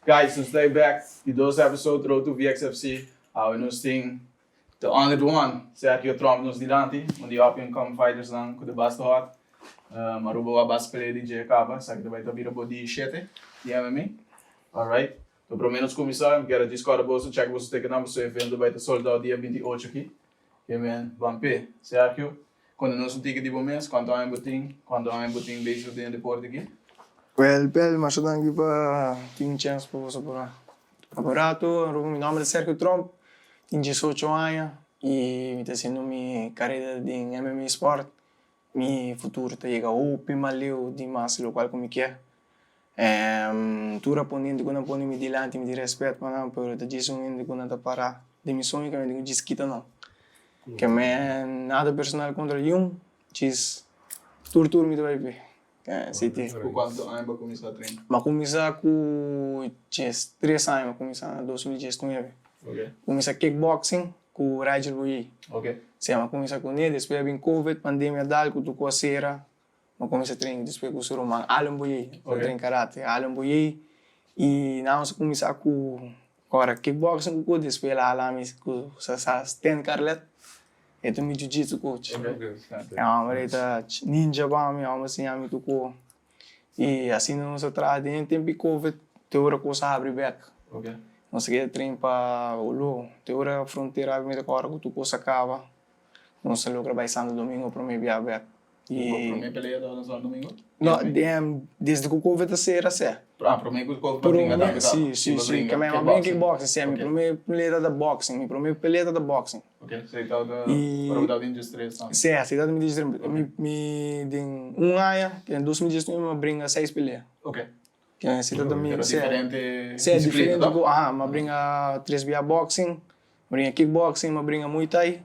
Guys, nos ta back di dos episode Road to VXFC. Awe nos tin The Honored One, Sergio Tromp nos dilanti, un di up and coming fighters nan cu ta basta hot. Aruba wak basta pelea di dje caba, esaki ta bay ta bira bo di shete di MMA. Alright, so prome nos cuminsa, mi kier a djis corda boso, check boso ticket nan pasobra e evento bay ta sold out dia 28 aki. Ke men ban p'e. Sergio, konta nos un tiki di bo mes, kuantu aña bo tin, kuantu aña bo tin bezig den e deporte aki? Wel, Pel, masha danki pa tin un chèns pa boso por papia rato. Mi nòmber ta Sergio Tromp, tin diesocho aña i mi ta hasiendo mi karera den MMA Sport. Mi futuro ta yega hopi mas leu di mas lokual ku mi kier. Tur oponente ku nan pone mi dilanti mi tin respet pa nan pero ta djis un hende ku nan ta para den mi soño ke mi tin ku djis kita nan. Ke mi nada personal kontra yun djis tur tur mi ta bai p'e. Si ti. Ku kuantu aña bo a kuminsá train? Mi a kuminsá ku 13 aña, mi a kuminsá na 2019. Kuminsá kickboxing ku Rigel Boyé. Si, mi a kuminsá kuné, despues a bin covid, pandemia dal ku tur kos sera. Mi a kuminsá train despues ku su ruman Allen Boyé, mi a train karate, Allen Boyé i nan nos a kuminsá ku ora kickboxing ku ku despues el a hala mi ku sa Stan Carlet, e ta mi jiu-jitsu coach. E homber ei ta ninja pa mi, e homber a siña mi tur ku i asina nos a traha den e tempu di covid te ora kos a habri bek. Nos a keda train pa Olo te ora frontera habri mi ta kòrda ku tur kos a kaba nos a logra bai Santo Domingo promé bia bek. Bo promé pelea tabata na Santo Domingo? No, desde ku Covid a sera sè. Ah, promé ku Covid pa bringa tambe tabata? Si, si, si. Ke mi a bringa kickboxing, sè. Mi promé pelea tabata boxing, mi promé pelea tabata boxing. Ok, esei tabata ora bo tabata den diestres tambe? Sè, esei tabata mi diestres. Mi den un aña, den 2019 mi a bringa seis pelea. Ok. Ke esei tabata mi, Pero sè. diferente Sè, disiplina, diferente toh? ku, aha, mi a bringa tres bia boxing, mi a bringa kickboxing, mi a bringa muay thai.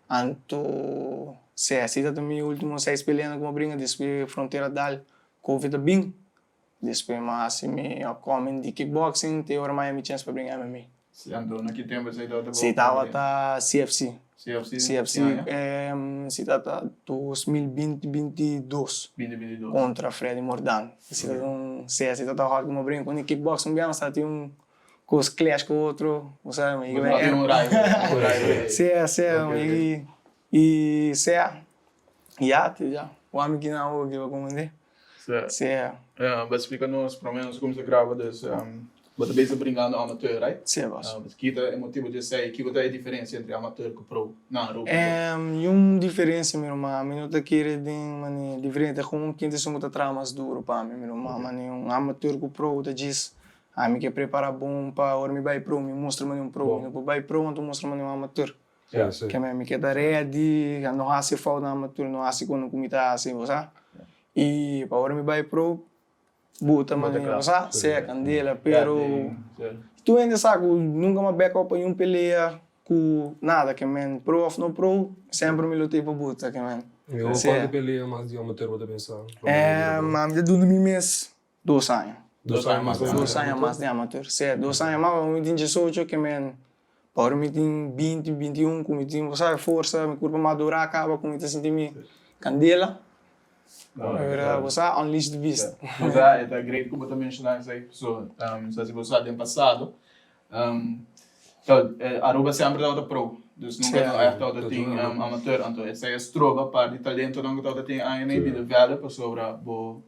Anto si asi ta mi ultimo seis peleanan ku mi a bringa despues frontera dal covid a bin despues mi a hasi mi upcoming di kickboxing te ora mi a haña mi chens pa bringa MMA. Si anto na ki tempu esei tabata bo Si tabata CFC. CFC CFC ki aña? Si tabata 2020 22 2022. Kontra Freddy Mordan si tabata un si asi tabata hòt ku mi a bringa ku kickboxing biaha mi sa tin un Cos clash cu otro, bo sabe ma Bo tin un rival. Sea, sea, y y sea, ya te ya. Wami ki nan awor ki bo comprende? Sea. Sea. Bo splica nos prome nos cuminsa graba dus bo ta bezig bringando amateur, right? Sea, boss. Ki ta e motibo di esey? Kiko ta e diferencia entre amateur cu pro na Aruba? Niun diferencia mi ruman, mi no ta kere den mane diferente, gewoon kende esun cu ta traha mas duro pa mi, mi ruman, mane un amateur cu pro ta djis Ami ke prepara bon pa ora mi bai pro mi mustra manera un pro. Mi no por bai pro anto mustra manera un amateur. Ke mi ke ta ready, no hasi fout na amateur, no hasi kono ku mi ta hasi, bo sa. I pa ora mi bai pro, buta manera, bo sa, sea kandela, pero tur hende sa ku nunka mi a back up pa niun pelea ku nada, ke men pro of no pro, semper mi lo tei pa buta, ke men. I kuantu pelea mas di amateur bo ta pensa? Ami ta duna mi mes 2 aña. 2 aña mas di amateur. 2 aña mas di amateur. Sea, 2 aña mas, mi tin 18 ke men, pa ora mi tin 20, 21 ku mi tin, bo sabe, forsa, mi kurpa madurá kaba ku mi ta sinti mi kandela. Pero bo sa, unleash the beast. Bo sa, e ta great ku bo ta menshoná esei, pasobra sa si bo sa den pasado, Aruba semper tabata pro, dus nunka no ègt tabata tin amateur, anto esei a stroba par di talentonan ku tabata tin aña nei di develop pasobra bo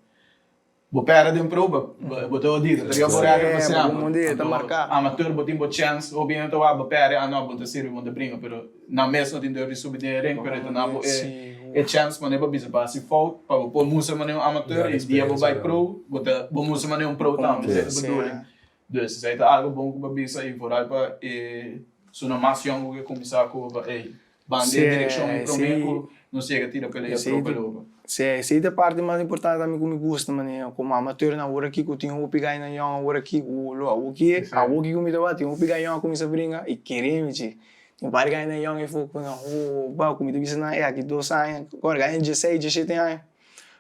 Bo perde den pro, bo ta odido, ta riba bo record pa semper. Anto amateur bo tin bo chance, hopi hende ta wak bo perde, ah no, bo ta sirbi, bo ta bringa, pero nan mes no tin durf di subi den e ring, pero e ta nan bo e chance manera bo bisa pa hasi fout, pa bo por mustra manera un amateur y dia bo bai pro, bo ta bo mustra manera un pro tambe, esei ta bedoeling. Dus esei ta algo bon ku bo bisa y vooral pa e esnan mas yong ku ke kuminsa ku bo ey Ban den direkshon i promé ku nos yega tira pelea tropa lobo. Sí, esei ta e parti mas importante tambe ku mi gusta manera komo amateur nan ora ki ku tin hopi gainan yòn awor aki ku lo awoki awoki ku mi ta wak tin hopi gai yòn a kuminsa bringa i kere mi chi tin par gainan yòn efo ku nan ho ba ku mi ta bisa nan e aki 2 aña kor gainan 16 17 aña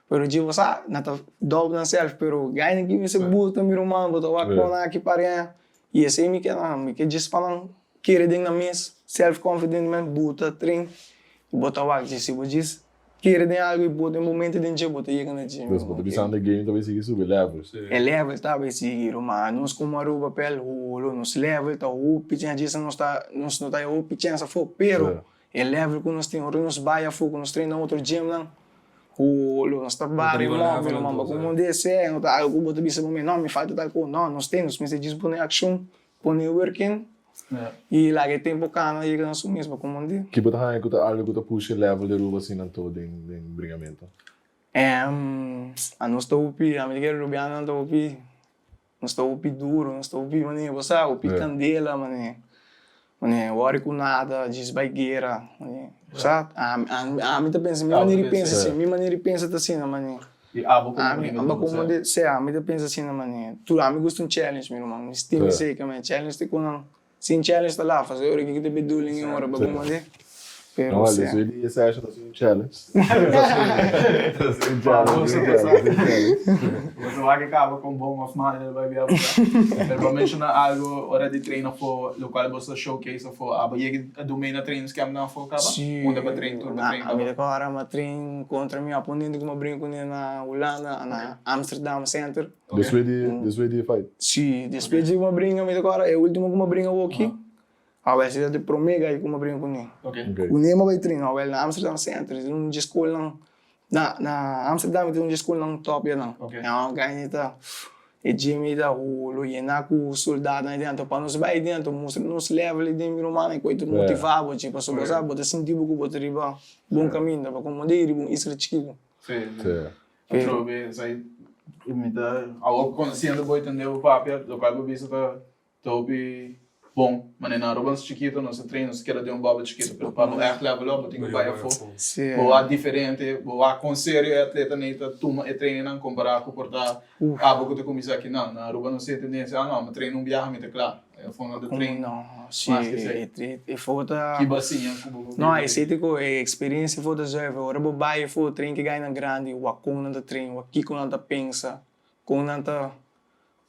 pero dje bo sa nan ta doubt nan self pero gainan ki mester buta mi ruman bo ta wak kon aki par aña i esei mi ke nan mi ke djis pa nan Kere den nan mes, self confident men, buta, train, i bo ta wak djis. Si bo djis kere den algu i bo den bo mente den dje bo ta yega na dje. Dus bo ta bisando e game ta bay sigui subi level. E level ta bay sigui ruman. Nos komo Aruba pel holo nos level ta hopi chens djis nos ta nos no ta hopi chens afo pero e level ku nos tin ora nos bay afo ku nos train na otro gym nan holo nos ta bari move ruman bo komo dese no ta algu ku bo ta bisa bo mes no mi falta tal kos no nos tin nos mester djis pone akshon Pone working y laga e tempo cana yega na su mes pa como di. Ki bo ta haña ku ta algu ku ta pusha e level di Aruba asina anto den den bringamento? A nos ta hopi, ami ta kere Rubianonan ta hopi, nos ta hopi duro, nos ta hopi manera bo sa, hopi candela manera, manera wòri ku nada, djis bai guera, manera bo sa, ami ta pensa, mi manera di pensa si, mi manera di pensa ta asina manera. I abo komo Ami, bringa amba duru komo sè? de, sea, ami ta pensa asina manera. Tur ami gusta un challenge, mi ruman. Mi stima esei ka men. Challenge ta ku nan. Sin challenge ta lafa. So e ora kiko ta bedoeling e ora pa komo de. Pero No, sea. despues di e session ta un challenge. Ta un challenge, un challenge, un challenge. Boso wak e kaba kon bon of mal el bai bia bosa. Pero bo a menshona algo ora di train afo, lokual boso showcase afo. Abo yega a dumei na trainings camp nan afo kaba? Sí. Unda bo train tur bo train Ami kaba? ta kòrda mi a train kontra mi oponente ku mi a bringa kuné na Hulanda, na Amsterdam Center. Despues di, despues di e fight? Sí, despues di ku mi a bringa, mi ta kòrda e ultimo ku mi a bringa awoki, awel si ta di promé guy ku mi a bringa kuné. Kuné mi a bai train, awel na Amsterdam Center, tin un dje skolnan Na na Amsterdam tin un di skolnan top ya nan. Ya guy ta e gym ei ta holo yena ku soldadonan ei dentro. Pa nos bai ei dentro mustra nos level ei den mi rumannan ku ei ta motiva bo chi pasobra bo sa bo ta sinti bo ku bo ta riba bon kaminda pa komo dei riba un isla chikitu. Sí. Atrobe esei mi ta awor konosiendo bo i tende bo papia lokual bo bisa ta Ta hopi bon. Manera na Aruba nos chikito nos ta train nos ta keda den un bubble chikito pero pa bo echt level up bo tin ku bai afo. Bo wak diferente, bo wak kon serio e atletanan ta tuma e trainingnan kompara ku por ta abo ku ta kuminsá akinan. Na Aruba nos tin e tendensia, ah no, mi train un biaha mi ta kla. E afo nan ta train mas ke esei. Ki bo a siña ku bo No, esei ta ku e eksperensia for ta zuiver. Ora bo bai afo train ku e gainan grandi, wak kon nan ta train, wak kiko nan ta pensa, kon nan ta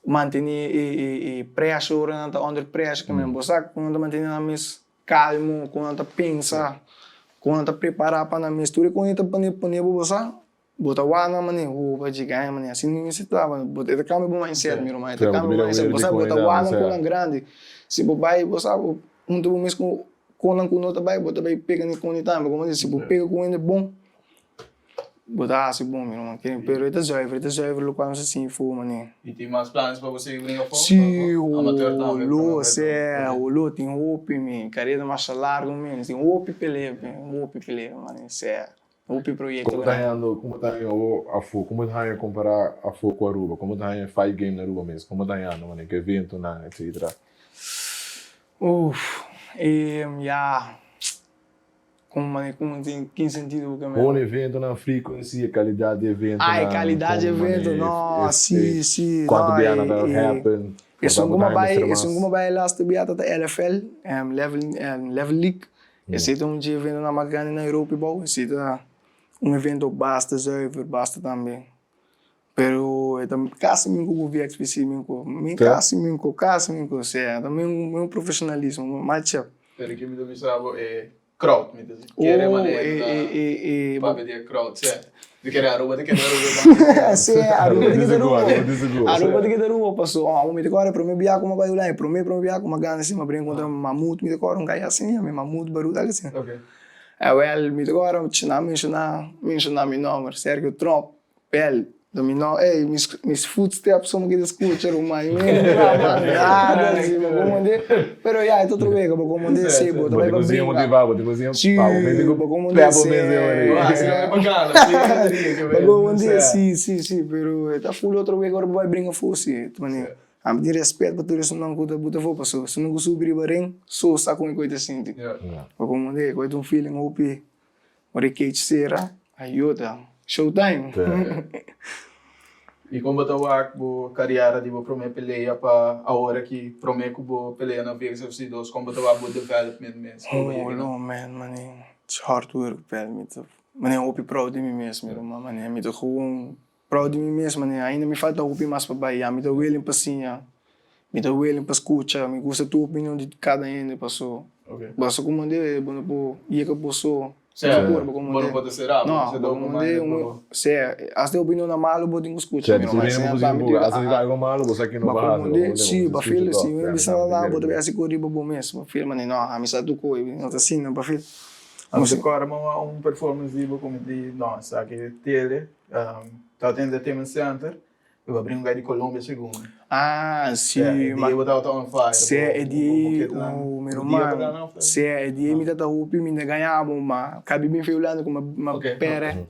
mantene e pressure ora nan ta under pressure ke men bo sa kon nan ta mantene nan mes kalmo kon nan ta pensa kon nan ta prepara pa nan mes tur e kon e ta pone pone bo bo sa bo ta wak nan mane ho pa djega e mane asina mi mester ta bo e ta kambia bo mindset mi ruman e ta kambia bo mindset bo sa bo ta wak nan kon nan grandi si bo bai bo sa bo hunta bo mes ku kon nan ku no ta bai bo ta bai pega ni kon ni tambe komo si bo pega ku hende bon. Bo ta hasi bon mi ruman kere pero e ta zuiver e ta zuiver lokual nos a siña for manera. I tin mas planes pa bo sigui bringa for? Si Amateur tambe holo se holo tin hopi mi carera ta masha largo mi tin hopi pelea hopi pelea mane se hopi proyecto Como ta hañando como ta haña bo afo como ta haña compara afo cu Aruba como ta haña fight game na Aruba mes como ta hañando mane cu eventonan etcetera. Uf ya. Kon mane kon tin kin sentido bo ke mero? Bon eventonan frequency e calidad di eventonan. Ah e calidad di evento no si si Cuanto bia nan ta happen. Esun ku mi bai esun ku mi bai laatste bia ta ta LFL level level league esei ta un dje eventonan mas grandi na Europa bou esei ta un evento basta zuiver basta tambe pero e ta kasi minko ku VXPC minko kasi minko kasi minko sea ta un profesionalismo mas chep. Pero ki mi ta bisa bo e crowd mi ta kere manera ta papia di e crowd sea mi kere Aruba ta kere Aruba Sea Aruba ta kere Aruba Aruba ta kere Aruba paso amo mi ta kore prome bia ku mi a bai Hulanda prome prome bia ku mi a gana si mi a bringa kontra Mamut mi ta kore un guy asin mi Mamut Barut algo asin awel mi ta kore nan a menshona menshona mi nomber Sergio Tromp Bel, do mi no, ey, mis, mis footsteps como que ta scucha ruman, mi no tra nada así, bo comprende? Pero ya, e ta otro wega, bo comprende? Sí, bo ta Bo bai tin pa cu siña bringa. motiva, bo tin cu siña Sí, pa bo mente cu bo comprende? pep bo mes e ora Sí. ei. Bo comprende? Sí, sí, sí, pero e ta full otro wega ora bo bai bringa afó, sí. Ta manera, ami tin respet pa tur esunnan cu ta buta afó, pasobra esunnan cu subi riba ring so sa con e cu e ta sinti. Bo comprende? E cu e ta un feeling hopi. Ora e cage sera, ayuda. Showtime! I kon bo ta wak bo kariera di bo prome pelea pa awor aki, prome ku bo pelea na VX FC dos, kon bo ta wak bo development mes? Oh no man, mane it's hard work pel mi ta mane hopi proud di mi mes mi ruman, mane mi ta gewoon proud di mi mes, mane ainda mi falta hopi mas pa bai, ya mi ta willing pa siña, mi ta willing pa skucha, mi gusta tur opinion di kada hende paso, paso ku mande bo no por yega bo so. Sea, Bo por, bo bo no por ta será, bo No, ta bo open komandé minded, un, bo. sea, hasta e opinionnan malu bo tin ku skucha, Sea, mi di no, tur hende ma bo sea por tambe sinti tin, hasta si ta algo malu bo sa ke no Ba por hasi, bo komandé, komandé, si, bo ba ta feel, skucha si tòg, mi ya, bisa mi nan tambe bo ta kere. bai hasi kos riba bo mes, ba feel manera no, ami sa tur kos, no ta asina, ba feel. Ami ta kòrda mi un performance di bo ku mi di, no, esaki tele, tabata den entertainment center. Bo a bringa un guy di Colombia segun mi. Ah, si. E dia bo tabata on fire. Si, e dia ei, mi ruman. Si, e dia ei mi tata hopi, mi ta gaña bo, ma kabi bin fe Hulanda ku mi pere.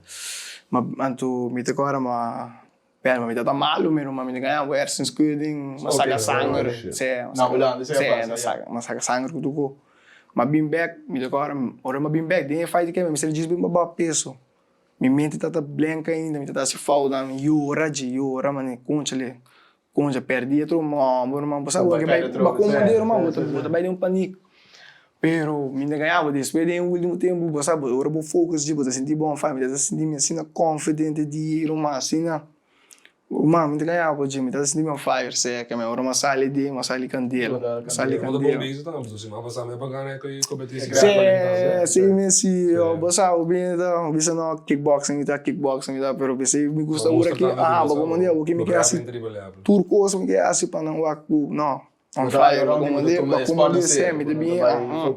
Ma anto mi ta kòrda ma pere, ma mi tata malu mi ruman, mi ta gaña bo hersenschudding, mi a saka sanger. Si, Na Hulanda esei a pasa, ya. Mi a saka sanger ku tur kos. Mi a bin bèk, mi ta kòrda, ora mi a bin bèk den e fight mi mester djis bin pa bòk peso. Mi mente ta ta blank ainda, mi ta ta hasi fout, mi yora dje, yora mane, conchale, concha, perdi e tropa, no bo ruman, bo sa bo ke bai, bo komod'é ruman, bo ta bo ta bai den un panik, pero mi ta gaña bo despues den e ultimo tempu, bo sa ora bo focus dje bo ta sinti bo on fire, mi ta ta sinti mi asina confidente di ruman, asina. Ruman, mi ta gaña bo dje, mi ta sinti mi on fire sea ke mi ora mi sali di, mi sali kandela, mi sali kandela. Se, si mi si, bo sa bo bini ta bisa no kickboxing mi ta kickboxing mi ta, pero p'esei mi gusta ora ki, aha, bo komo dia bo ke mi ke hasi tur kos mi ke hasi pa nan wak ku no. On fire, pa komandé, pa komandé sè, mi ta bini, aha.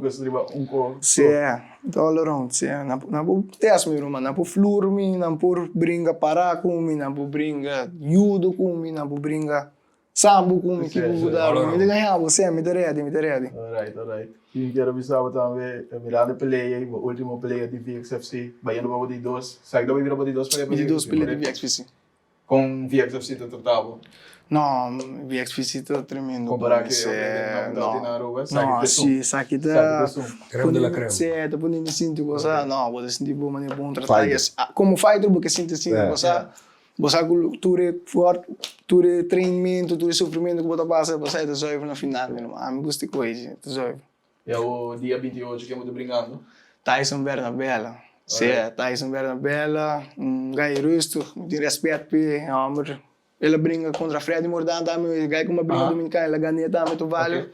Sè, ta all around, sè. Nan nan por test mi ruman, nan por flur mi, nan por bringa pará ku mi, nan por bringa judo ku mi, nan por bringa sambo ku mi, kiko ku ta, mi ta gaña bo, sè, mi ta ready, mi ta ready. Alright, alright. Mi kier a bisa bo tambe, mirando e pelea ei, bo ultimo pelea di VXFC, bayendo pa bo di dos, sa ki ta bay bira bo di dos pelea pa Mi di dos VXFC, pelea di korekto? VXFC. Kon VXFC ta trata bo? No, VXFC ta tremendo. Kompará ku e otro evento nan ta tin na Aruba, esaki No, ta esun. si, esaki ta. Esaki ta esun. Crème de la crème. Si, ta pone mi sinti bo sa, no, bo ta sinti bo manera bon tratá. Komo fighter bo ke sinti asina, bo sa, bo sa ku tur e fort, tur e trainmento, tur e sufrimento ku bo ta pasa, bo sa e ta zuiver na final, mi ruman. Ami gusta e koe, ta zuiver. E awo dia 28 ken bo ta bringando? Tyson Bernabela. Si, Tyson Bernabela, un guy rustig, mi tin respet p'e, e homber, el a bringa kontra Freddy Mordan tambe, e guy ku mi a bringa Dominicana, el a gan'é tambe tur valio.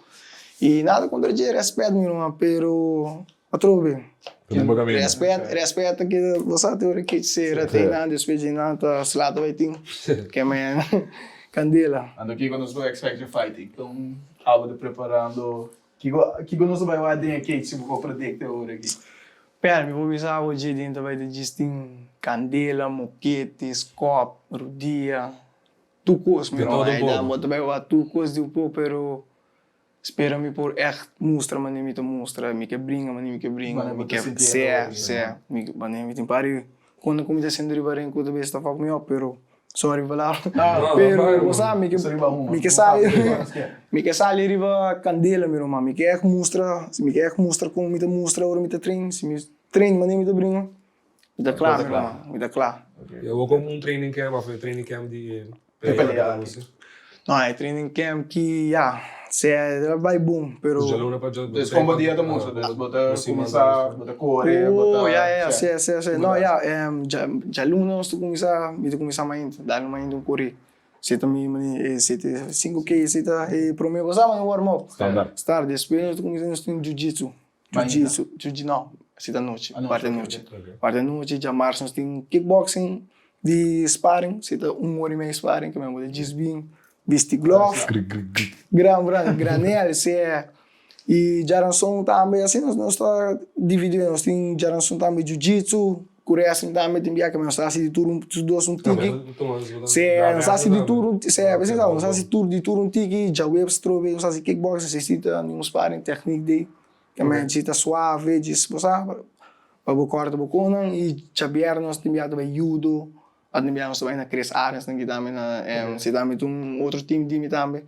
I nada kontra dje, respet mi ruman, pero atrobe, respet, respet ta keda, bo sa te ora kich sera te einan, despues dje einan ta slata bai tin, ke men kandela. Anto kiko nos por expect dje fight ei? Kon abo ta preparando Kiko kiko nos ta bai wak den e cage si bo por predict e ora aki? Pera, mi por bisa bo dje den ta bai ta djis tin kandela, mokete, skòp, rudia, tur kos mi no bai dan bo ta bai wak tur kos di un poko pero spera mi por ègt mustra manera mi ta mustra, mi ke bringa manera mi ke bringa, mi ke sè sè mi manera mi tin pari Cuando cu mi ta sinti riba ring cu ta bisa ta fuck me up pero sorry pa palabra pero bo sa mi ke mi ke sali mi ke sali riba candela mi ruman mi ke echt mustra mi ke echt mustra con mi ta mustra ora mi ta train si mi train manera mi ta bringa mi ta cla mi ruman mi ta cla. Ya bo como un training camp of e training camp di e pelea aki? No e training camp ki ya sea e bai bon pero. Djaluna pa dja. Dus kon bo dia ta mustra dus bo ta kuminsá bo ta kore bo ta. Oh ya ya sea sea sea no ya djaluna nos ta kuminsá mi ta kuminsá mainta dal mainta un kore si ta mi mane sete sinku ke si ta e prome bo sa mane warm up Standard. Start despues nos ta kuminsá nos tin jiu jitsu jiu jitsu jiu jitsu no si ta anochi parti anochi parti anochi djamars nos tin kickboxing Di sparring, si ta un ora i mei sparring, ke men bo ta djis bin bisti glove, gran gran granel si e. I djaranson tambe asina nos ta dividi, nos tin djaranson tambe jiu jitsu, ku wrestling tambe tin bia ke men nos ta hasi di tur un tur dos un tiki. Si nos ta hasi di tur un si nos ta hasi tur di tur un tiki, djaweps trobe nos ta hasi kickboxing, si si ta un sparring technique dei. Ke men si ta suave djis bo sa pa bo kòrta bo konan i djabièrnè nos tin biaha ta bai judo a tin biaha nos ta bai na Chris Arends nan ki tambe na si tambe tin un otro team di mi tambe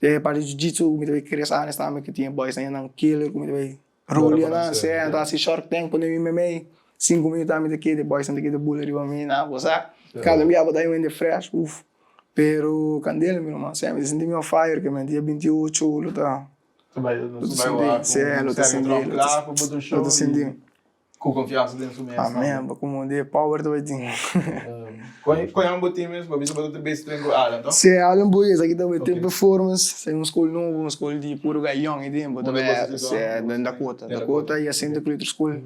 e parti jiu jitsu mi ta bai Chris Arends tambe ki tin e boys nan nan killer ku mi ta bai rolia nan se nan ta hasi shark tank pone mi meimei sinku minuut mi ta keda e boys nan ta keda bula riba mi nan bo sa kada biaha bo ta hende fresh uf pero kandela mi ruman mi ta sinti mi on fire ke men dia 28 lo ta. Lo ta sinti, lo ta sinti. Ku konfiansa den su mes. Amen, bo komo di power ta bai tin. Kon yama bo team mes? Bo bisa bo ta base train ku Allen, toh? Si, Allen Boyes, aki ta bai tin performance. Esei un skol nobo, un skol di puro gai yong ei den. Bo ta bai, si, den Dakota. Dakota i Jacinto Kleuterschool.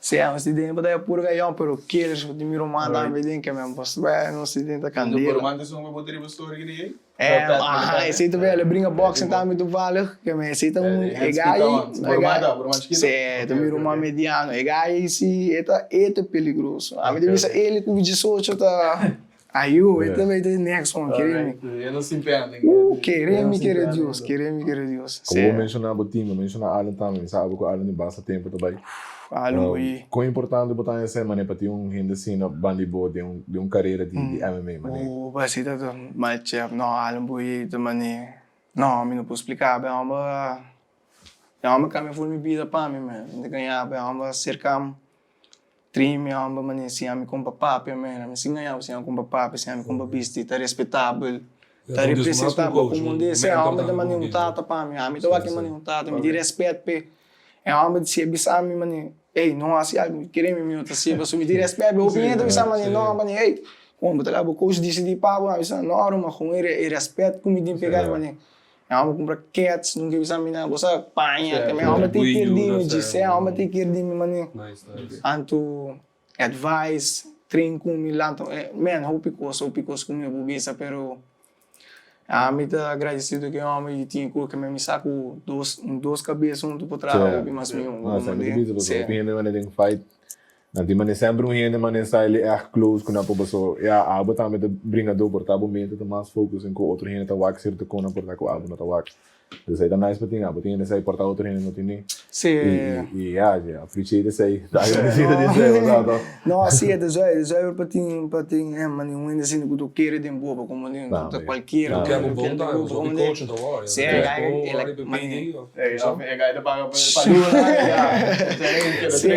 Sí, nos tin den bataya puro gayon, pero killers bo tin mi ruman tambe den ke men bos bai nos tin den ta Anto kandela. bo ruman ta esun ku bo ta riba story di ei? Eh, aha, esei ta bel, e bringa boxing tambe toevallig, ke men esei ta un, e Hands gai, kita on. Bo e ruman gai, ta, bo ruman chikito? sí, ta mi ruman mediano, e gai si, e ta, e ta peligroso. Ami ta bisa el ku diesocho ta. Ayu, e ta bay ta e next one, kere mi. E no sin pena den Uh, kere mi, kere Dios, kere mi, kere Dios. Como bo menciona bo team, bo menciona Allen tambe, mi sa abo cu Allen di basta tempo ta bay. Allen boy. Con importante bo ta haña esey mane pa tin un hende asina banda di bo den un den un carera di di MMA mane? Uh, ba si ta ta mal chef, no, Allen boy ta mane, no, mi no por splica bo, e homber, e homber cambia full mi bida pa mi man, mi ta gaña bo, e homber a cerca mi. Trin mi homber mane siña mi kon pa papia man, ami sin gaña bo siña kon pa papia, siña mi kon pa bisti, ta respetabel, ta representabel komo un des, e homber ta mane un tata pa mi, ami ta wak e mane un tata, mi tin respet p'e, e homber si e bisa mi mane, ey no hasi algu, kere mi mi no ta hasi, pasobra mi tin respet p'e, hopi hende ta bisa mane no, mane ey, kon bo ta laga bo coach disidi pa bo, ami bisa no ruman, kon e respet ku mi tin p'e mane. Mi hòmber kumpra kèts, nunka bisa mi nada, bo sa paña, ke mi hòmber tin kier di mi, djisé hòmber tin kier di mi manera. Anto advice, train ku mi, lanta, man hopi kos, hopi kos ku mi por bisa, pero ami ta agradesido ku e hòmber i tin ku ke mi sa ku dos, dos kabes huntu por traha hopi mas mihó. No, esei mi ta bisa pasobra hopi hende manera den fight Nan tin manera semper un hende manera sa el e ègt close ku nan por paso ya abo tambe ta bringadó por ta bo mente ta mas focus en ku otro hende ta wak sierto kon nan por ta ku abo no ta wak. Dus esei ta nice pa tin abo tin hende esei por ta otro hende no tini Sí. i i ya ya appreciate esei ta agradecido di esei bo sa to. No si e ta zuiver e zuiver pa tin pa tin manera un hende asina ku ta kere den bo pa komo den Tambe. ta kualkiera Tambe. ku Bo kere ta den bo pa hopi komo den coach ta wou. Sí, el a manera E gai ta paga pa luna ya. Sí,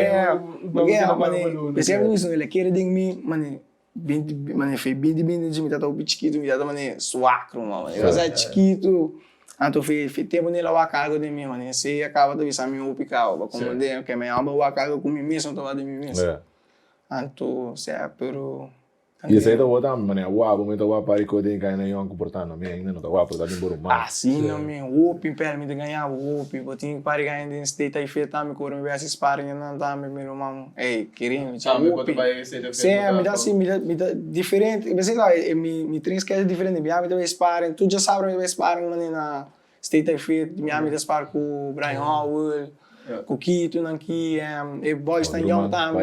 porque mane, p'esei mi bisa el a kere den mi, mane, binti, mane fe binti binti dje mi tata hopi chikitu, mi tata mane swak ruman, mane, osea chikitu, anto fe fe tempu el a wak algo den mi, mane, esei a kaba ta bisa mi hopi kaba, pa komprende, ke mi amba wak algo ku mi mes no ta wak den mi mes, anto, osea, pero. I esei ta wou tambe, manera wou mi ta wou pari koe den kaina yòn ku por ta na mi ainda no ta wou por ta den bo ruman. Asina mi hopi pèl mi ta gaña bo hopi bo tin pari gaña den state ai fe tambe ku ora mi bai hasi sparring nan tambe mi ruman ey kere mi cha hopi si mi ta hasi mi ta mi ta diferente mi ta mi mi train schedule diferente mi ta bai sparring tur djasabra mi ta bai sparring manera na State I Fit, mi ami ta spar ku Brian Howell, ku Kito nan ki, e boys tan young tambe.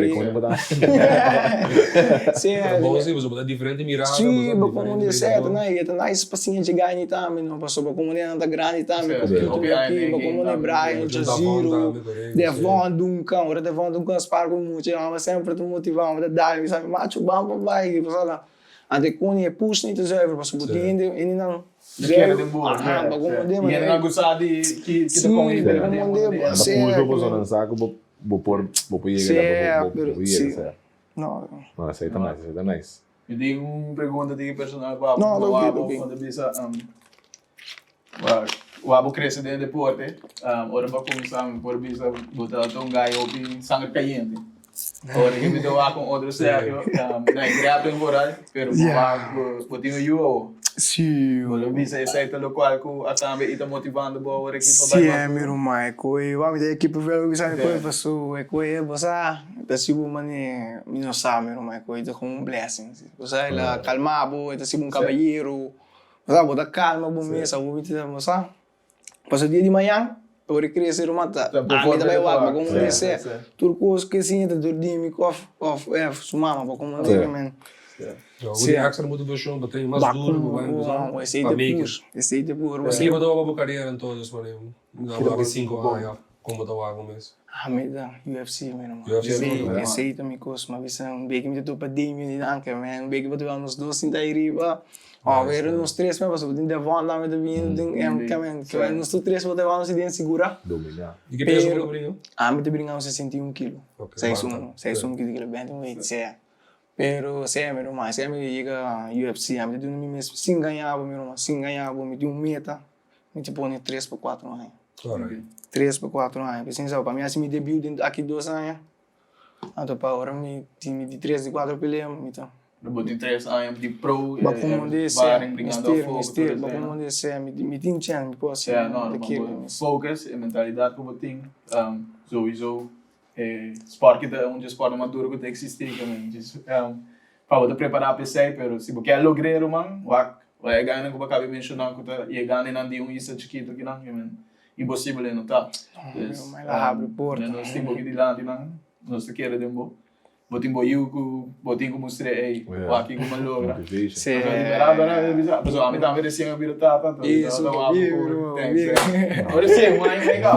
Sí, bo ta diferente mirada. Sí, bo komo di sèt, na e ta nice pa siña dje gani tambe, no, pasobra bo komo di nan ta grandi tambe, ku Kito nan ki, bo komo di Brian, Jaziro, Devon Duncan, ora Devon Duncan spar ku mucha, e hòmber semper ta motivá, hòmber ta dal, mi sa, macho ban pa bai, Anto e koning e push ni ta zuiver pasobra bo tin hende hendenan zuiver aha pa komprende manera Hendenan ku sa di ki ta kon hende pa komprende bo Ta push bo pasobra nan sa ku bo bo por bo por yega la bo bo por yega sa. No. No esei ta nice esei ta nice. Mi tin un pregunta di personal pa bo bo bo ta bisa wak bo krese den deporte ora bo a kuminsá mi por bisa bo ta un guy hopi sangre kayente. Ora ki mi ta wak un otro Sergio na e grappling vooral pero bo wak bo tin un yu awo. Sí. Bo lo bisa esei ta lokual ku a kambia i ta motivando bo awor aki pa bai mas Sí, mi ruman e koe wak mi ta ekipo vèldo bisa mi koe paso e koe bo sa ta si bo mane mi no sa mi ruman e koe ta komo un blessing bo sa el a kalma bo e ta si bo un kabayero. Bo sa bo ta calma bo mes abo mi ta bo sa pasobra dia di mañan ora e crece ruman ta ami ta bay wak pa como debe ser tur cos ke siña ta dor di mi of of su mama pa como debe men Si extra motivacion pa train mas duro pa bay bo sa esey ta push esey ta push Ki bo ta wak pa bo carera entonces manera aki cinco aña como bo ta wak bo mes? Ami ta UFC mi ruman esey ta mi cos mi a bisa un beki mi ta topa Damian di Anker man un beki bo ta wak nos dos sinta ahi riba Of era nos tres men pasobra tin Devon tambe ta bini tin Kevin Kevin nos tur tres bo ta wou den sigura Dominá. Di ki peso bo ta bringa? Ami ta bringa un 61 kilo 61 61 kilo bantamweight sea pero sea mi ruman sea mi yega UFC ami ta duna mi mes sin gaña bo mi ruman sin gaña bo mi tin un meta mi ta pone tres pa cuatro aña tres pa cuatro aña pasobra pa mi hasi mi debut den aki dos aña Anto pa ora mi tin mi di tres di cuatro pelea mi ta. Bo tin tres aña di pro Ba como de sea mister mister ba como de sea mi tin chance mi por haci no ta kere mi. Focus e mentalidad cu bo tin souiso. E sport ki ta un di e sportnan mas duro ku ta eksistí ke men. Djis pa bo ta prepará pa esei, pero si bo kier logr'é ruman, wak wak e gainan ku bo a kaba di menshoná ku ta yega nenan di un isla chikitu kinan, ke men imposibel e no ta. No, el a habri porta. Nos tin bo aki dilanti nan, nos ta kere den bo. Bo tin bo yu ku bo tin ku mustr'é, ey, wak kiko mi a logra. Sí. Pasobra ami tambe resien a bira tata, anto mi Eso, ta wak bien, ku bro, thanks, bien. eh. Ora resien, un aña i medio.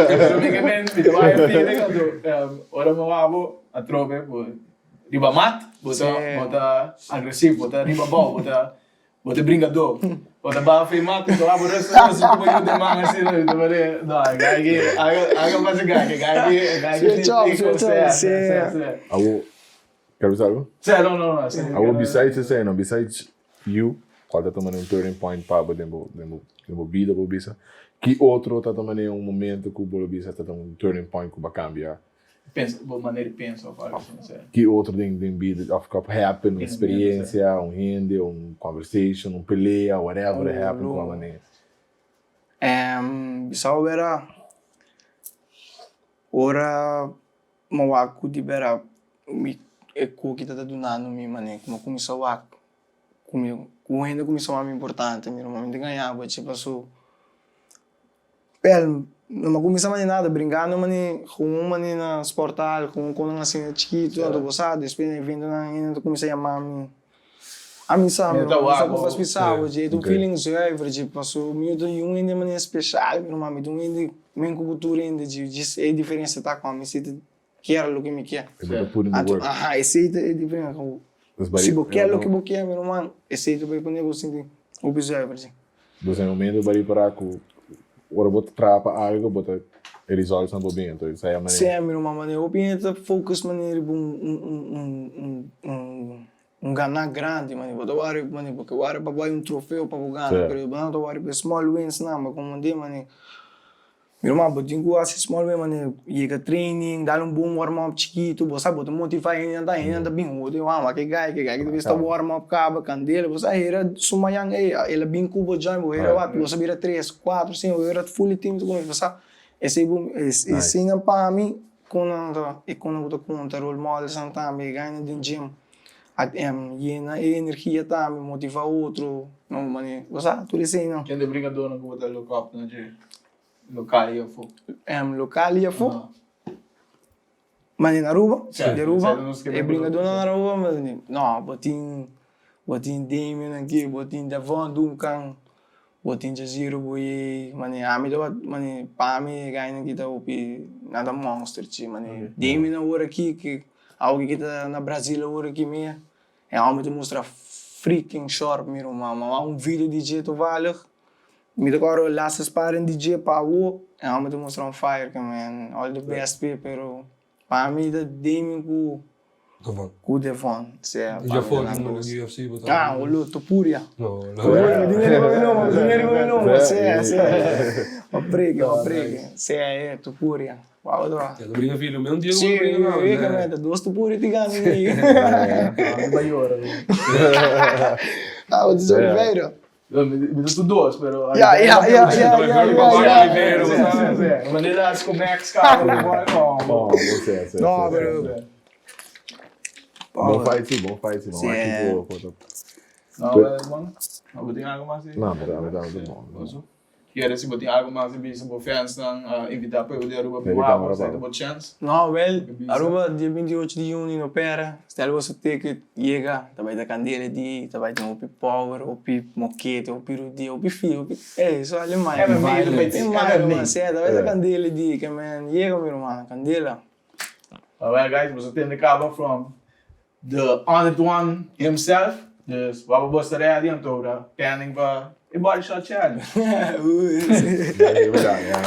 Pero mi ke men, mi ta wak e feeling, anto ora mi wak bo atrobe, bo riba mat, bo ta bo ta agresivo, bo ta riba bou, bo ta Bo ta bringadó. Bo ta baha for e mata, bo abo resta resta ku bo yu den man asina, mi ta mane, no, e guy aki, algo, algo pasa e guy aki, e guy aki, e guy aki tin pico, sea, sea, sea. Abo, ker bisa algo? Sea, no, no, no. Abo, besides esei, no, besides you, cual ta tuma un turning point pa bo den bo, den bo, den bo bida, bo bisa, ki otro ta tuma un momento ku bo lo bisa ta un turning point ku bo a cambia? Pensa, bo manera di pensa of algo asina, sea. Ki otro den den bida of ku a happen, un experiencia, un hende, un conversation, un pelea, whatever a happen ku a manera. Bisau bera ora mi a wak ku di bera mi e kuki ta ta dunando mi manera ku mi a kuminsá wak ku mi ku hende a kuminsá wak mi importante mi ruman mi ta gaña bo che paso. Bel, no a kuminsá mane nada, brinkando mane gewoon mane na sporthal, gewoon konan asina chikitu, anto bo sa, despues na eventonan hende ta kuminsá yama mi. Ami sa, mi no sa kon pa splisá bo dje, e ta un feeling zuiver dje, paso mi ta un hende mane speshal, mi ruman, mi ta un hende men ku bo tur hende dje, djis e diferensia ta ku ami si ta kier loke mi kier. E bo ta put in the work. Aha, esei ta e diferensia, si bo kier loke bo kier, mi ruman, esei ta bai pone bo sinti hopi zuiver dje. Dus e momento bo a ripará ku ora bo ta traha pa algu bo ta e results nan por bin entonces esei a manera. Sí mi ruman manera hopi hende ta focus manera riba un un un un gana grandi manera bo ta wòri manera bo ke wòri pa bai un trofeo pa bo gana pero bo nan ta wòri pa e small wins nan bo komprende manera. Mi ruman, bo tin ku hasi small way manera yega training, dal un bon warm up chikitu, bo sa bo ta motiva hendenan ta hendenan ta bin hopi wan wak e guy ke guy ke ta bisa ta warm up kaba kandela bo sa hera su mañan ey el a bin ku bo join bo hera wak bo sa bira tres kuatro sinku bo hera fully team ta kuminsá bo sa esei bo eseinan pa mi kon nan ta e kon nan ku ta konta role models nan tambe e guynan den gym a yena e energia tambe motiva otro no manera bo sa tur eseinan. Kende bringadónan ku bo ta look up na dje? Lokal i afó. Lokal i afó. Mane na Aruba, di Aruba, e bringadónan na Aruba, no, bo tin, bo tin Damian aki, bo tin Devon Duncan, bo tin Jaziro Boyé, mane ami tabata, mane pa mi e gainan aki ta hopi, nan ta monster chi, mane Damian awor aki, ke awor ki ta na Brazil awor aki mea, e homber ta mustra freaking sharp mi ruman, mi a wak un video di dje tovallig. Mi ta kòrda laatste sparring di dje pa awo e hòmber ta mustra un fire ke man all the best p'e pero pa mi ta Damien ku ku Devon sea pa mi ta nan dos ah olo Topuria mi tin riba mi nomber mi tin riba mi nomber sea sea pa preke pa preke sea e Topuria wou ta si dos Topuria tin gana mi ah bo ta Oliveira. Mi ta tur dos, pero... Ja, ja, ja, ja, ja, ja, ja. Wanneer las con Max cabo, Oh, sí, sí. No, pero... Bon fight, sí, bon fight, sí. Sí. No, man. Bo tin algo mas? No, pero a mi ta bon. Kier si bo tin algo mas di bisa bo fansnan, invita pueblo di Aruba pa wak, esei ta bo chance. No, wel, Aruba dia 28 di juni no pera, stel boso ticket yega, ta bai ta candela di, ta bai tin hopi power, hopi mokete, hopi rudia, hopi fia, hopi, ey, so ale mai. MMA ta bai tin, MMA, ta bai ta candela di, ke men yega mi ruman, candela. Alright guys, boso tende caba from The Honored One himself, dus wou bo ta ready anto ta pending pa e body shot challenge. Ja, ja.